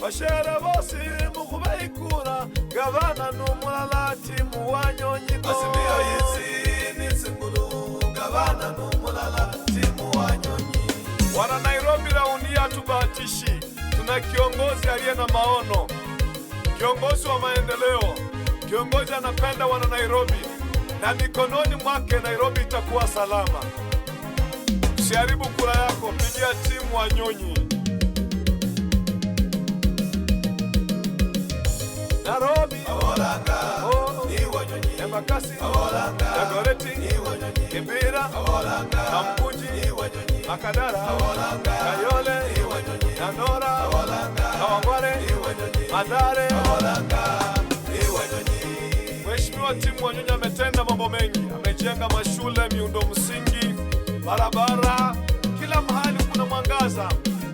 Bashere bosi mukhubaikura gavana numulala Tim Wanyonyi. Azimio yitsi ni tsingulu gavana numulala Tim Wanyonyi. Wana Nairobi, raundi hatubahatishi, tuna kiongozi aliye na maono, kiongozi wa maendeleo, kiongozi anapenda wana Nairobi, na mikononi mwake Nairobi itakuwa salama. Usiharibu kura yako, pigia Tim Wanyonyi. Nairobi, oh, Embakasi, Dagoretti, Kibera, Kamkunji, Makadara, Kayole, Dandora, Kawangware, Mathare. Mheshimiwa Tim Wanyonyi ametenda mambo mengi, amejenga mashule, miundo msingi, barabara, kila mahali kuna mwangaza.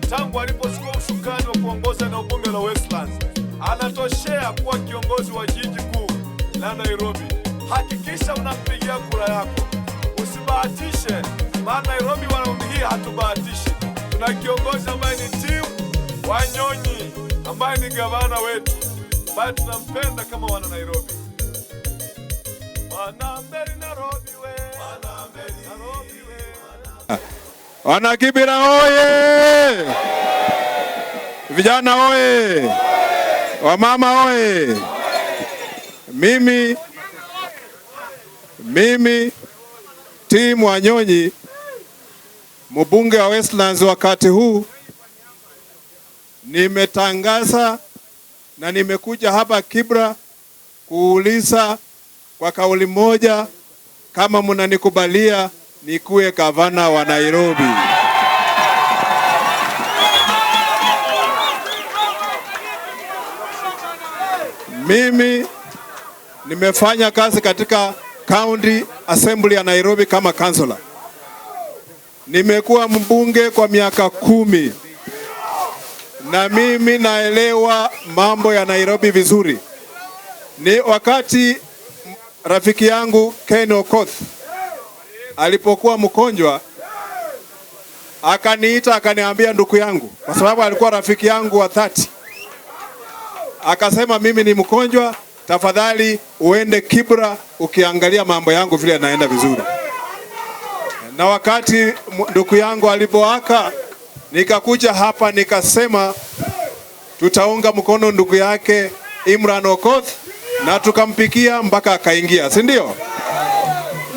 Tangu alipochukua usukani wa kuongoza eneo bunge la Westlands, anatoshea kuwa kiongozi wa jiji kuu la Nairobi. Hakikisha unampigia kura yako, usibahatishe, maana Nairobi wa raundi hii hatubahatishi. Tuna kiongozi ambaye ni Tim Wanyonyi, ambaye ni gavana wetu, ambaye tunampenda kama wana Nairobi. Mwanamberi Nairobi we, Nairobi we. Wana Kibra oye! Vijana oye! Wamama oye! Mimi Tim Wanyonyi, mbunge wa Westlands, wakati huu nimetangaza na nimekuja hapa Kibra kuuliza kwa kauli moja kama mnanikubalia nikuwe gavana wa Nairobi. Mimi nimefanya kazi katika County Assembly ya Nairobi kama councillor. Nimekuwa mbunge kwa miaka 10 na mimi naelewa mambo ya Nairobi vizuri. Ni wakati rafiki yangu Ken Okoth alipokuwa mgonjwa akaniita akaniambia, ndugu yangu, kwa sababu alikuwa rafiki yangu wa dhati, akasema mimi ni mgonjwa, tafadhali uende Kibra ukiangalia mambo yangu vile yanaenda vizuri. Na wakati ndugu yangu alipoaka, nikakuja hapa nikasema tutaunga mkono ndugu yake Imran Okoth, na tukampikia mpaka akaingia, si ndio?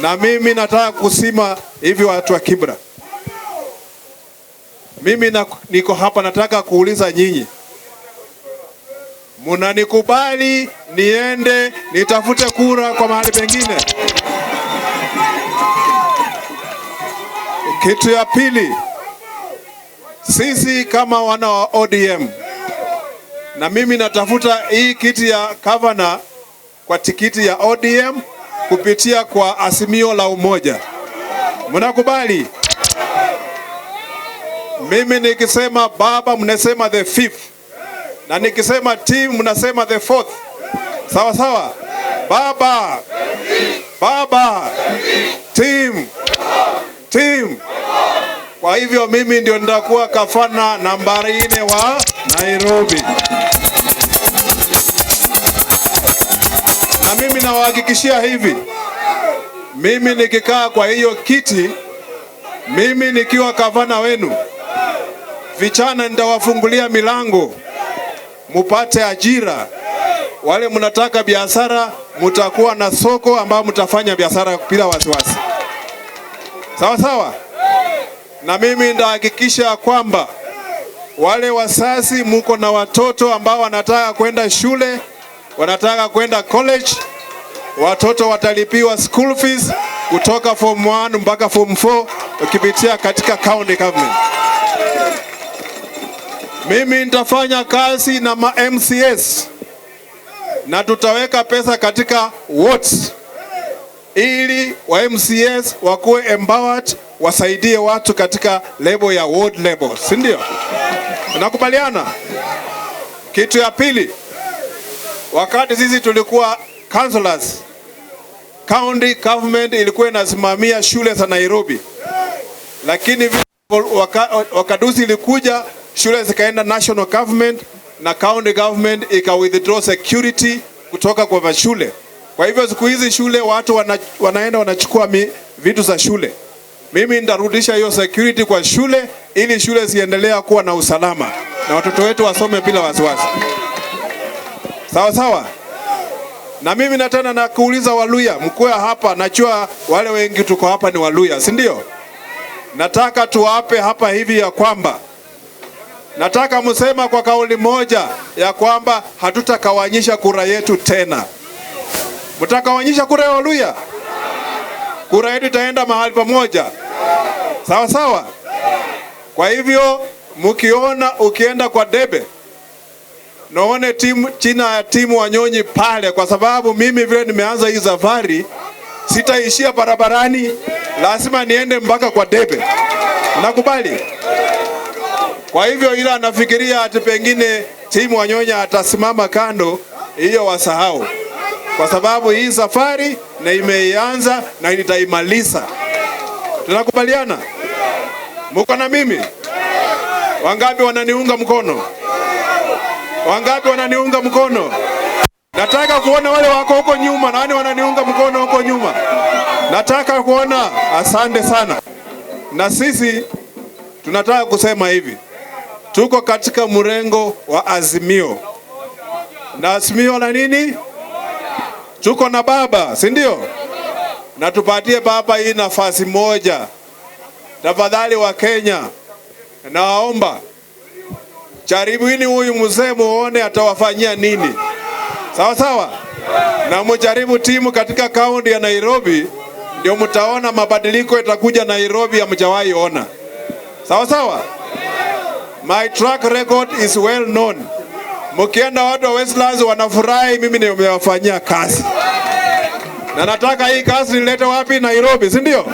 Na mimi nataka kusema hivi, watu wa Kibra, mimi niko hapa nataka kuuliza nyinyi, munanikubali niende nitafute kura kwa mahali pengine? Kitu ya pili, sisi kama wana wa ODM, na mimi natafuta hii kiti ya governor kwa tikiti ya ODM kupitia kwa Azimio la Umoja. Mnakubali? Mimi nikisema baba mnasema the fifth, na nikisema Tim mnasema the fourth. Sawa sawa? Baba, baba, Tim, Tim. Kwa hivyo mimi ndio nitakuwa gavana nambari 4 wa Nairobi. Na mimi nawahakikishia hivi, mimi nikikaa kwa hiyo kiti, mimi nikiwa gavana wenu, vijana nitawafungulia milango mupate ajira. Wale mnataka biashara, mutakuwa na soko ambao mtafanya biashara bila wasiwasi. Sawa sawa? Na mimi nitahakikisha kwamba wale wazazi muko na watoto ambao wanataka kwenda shule, wanataka kwenda college, watoto watalipiwa school fees kutoka form 1 mpaka form 4 ukipitia katika county government. Mimi nitafanya kazi na ma MCAs na tutaweka pesa katika wards ili wa MCAs wakuwe empowered, wasaidie watu katika level ya ward level, si ndio? Tunakubaliana? Kitu ya pili, wakati sisi tulikuwa councillors, county government ilikuwa inasimamia shule za Nairobi, lakini wakadusi ilikuja, shule zikaenda national government. na county government ika withdraw security kutoka kwa mashule. Kwa hivyo siku hizi shule watu wanaenda wanachukua vitu za shule. Mimi nitarudisha hiyo security kwa shule ili shule ziendelea kuwa na usalama na watoto wetu wasome bila wasiwasi. Sawa sawa. Na mimi na tena nakuuliza Waluhya, mkuwe hapa, najua wale wengi tuko hapa ni Waluhya, si ndio? Nataka tuwape hapa hivi ya kwamba nataka msema kwa kauli moja ya kwamba hatutakawanyisha kura yetu tena. Mtakawanyisha kura ya Waluhya? Kura yetu itaenda mahali pamoja. Sawa sawa. Kwa hivyo mkiona ukienda kwa debe naone timu china ya timu Wanyonyi pale, kwa sababu mimi vile nimeanza hii safari sitaishia barabarani, lazima niende mpaka kwa debe. Nakubali. Kwa hivyo ila anafikiria ati pengine timu Wanyonyi atasimama kando, hiyo wasahau, kwa sababu hii safari na imeianza na nitaimaliza. Tunakubaliana? Muko na mimi? Wangapi wananiunga mkono? Wangapi wananiunga mkono? Nataka kuona wale wako huko nyuma, nani wananiunga mkono huko nyuma? Nataka kuona. Asante sana. Na sisi tunataka kusema hivi, tuko katika mrengo wa Azimio na Azimio la nini? Tuko na baba, si ndio? Na tupatie baba hii nafasi moja tafadhali. Wa Kenya, nawaomba jaribuni huyu mzee muone atawafanyia nini. Sawa sawa, na mujaribu timu katika kaunti ya Nairobi, ndio mtaona mabadiliko itakuja Nairobi hamjawahi ona. Sawa sawa. My track record is well known. Mkienda watu wa Westlands wanafurahi, mimi nimewafanyia kazi, na nataka hii kazi nilete wapi? Nairobi, si ndio?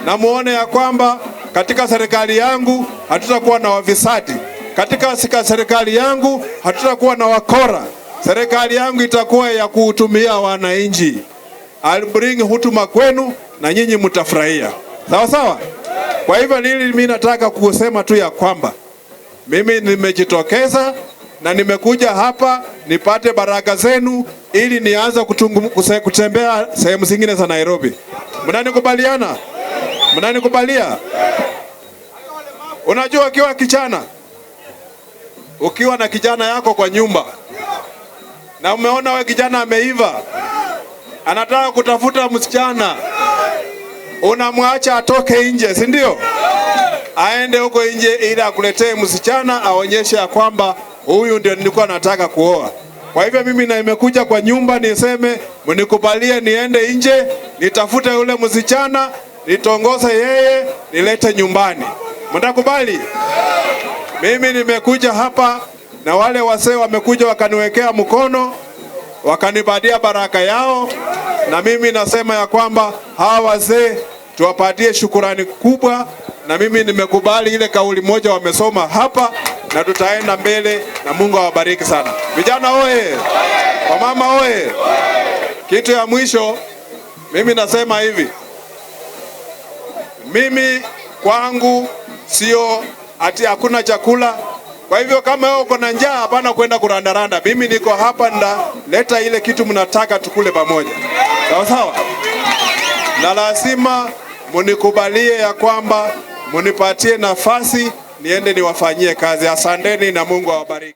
Na muone ya kwamba katika serikali yangu hatutakuwa na wafisadi. Katika serikali yangu hatutakuwa na wakora. Serikali yangu itakuwa ya kuhutumia wananchi. I'll bring huduma kwenu na nyinyi mtafurahia. Sawa sawa. Kwa hivyo nili mimi nataka kusema tu ya kwamba mimi nimejitokeza na nimekuja hapa nipate baraka zenu ili nianze kutembea sehemu zingine za Nairobi. Mnanikubaliana? Mnanikubalia? Unajua ukiwa kijana, ukiwa na kijana yako kwa nyumba na umeona we kijana ameiva, anataka kutafuta msichana, unamwacha atoke nje, si ndio? Aende huko nje ili akuletee msichana, aonyeshe ya kwamba huyu ndio nilikuwa nataka kuoa. Kwa hivyo mimi na nimekuja kwa nyumba niseme mnikubalie niende nje nitafute yule msichana nitongoze yeye nilete nyumbani. Mtakubali? Mimi nimekuja hapa na wale wasee wamekuja wakaniwekea mkono wakanipatia baraka yao, na mimi nasema ya kwamba hawa wazee tuwapatie shukurani kubwa, na mimi nimekubali ile kauli moja wamesoma hapa, na tutaenda mbele, na Mungu awabariki sana. Vijana oye! Wamama oye! Kitu ya mwisho mimi nasema hivi, mimi kwangu sio ati hakuna chakula. Kwa hivyo kama wewe uko na njaa, hapana kwenda kurandaranda. Mimi niko hapa, leta ile kitu mnataka tukule pamoja, sawa sawa. Na lazima munikubalie ya kwamba munipatie nafasi niende niwafanyie kazi. Asanteni na Mungu awabariki.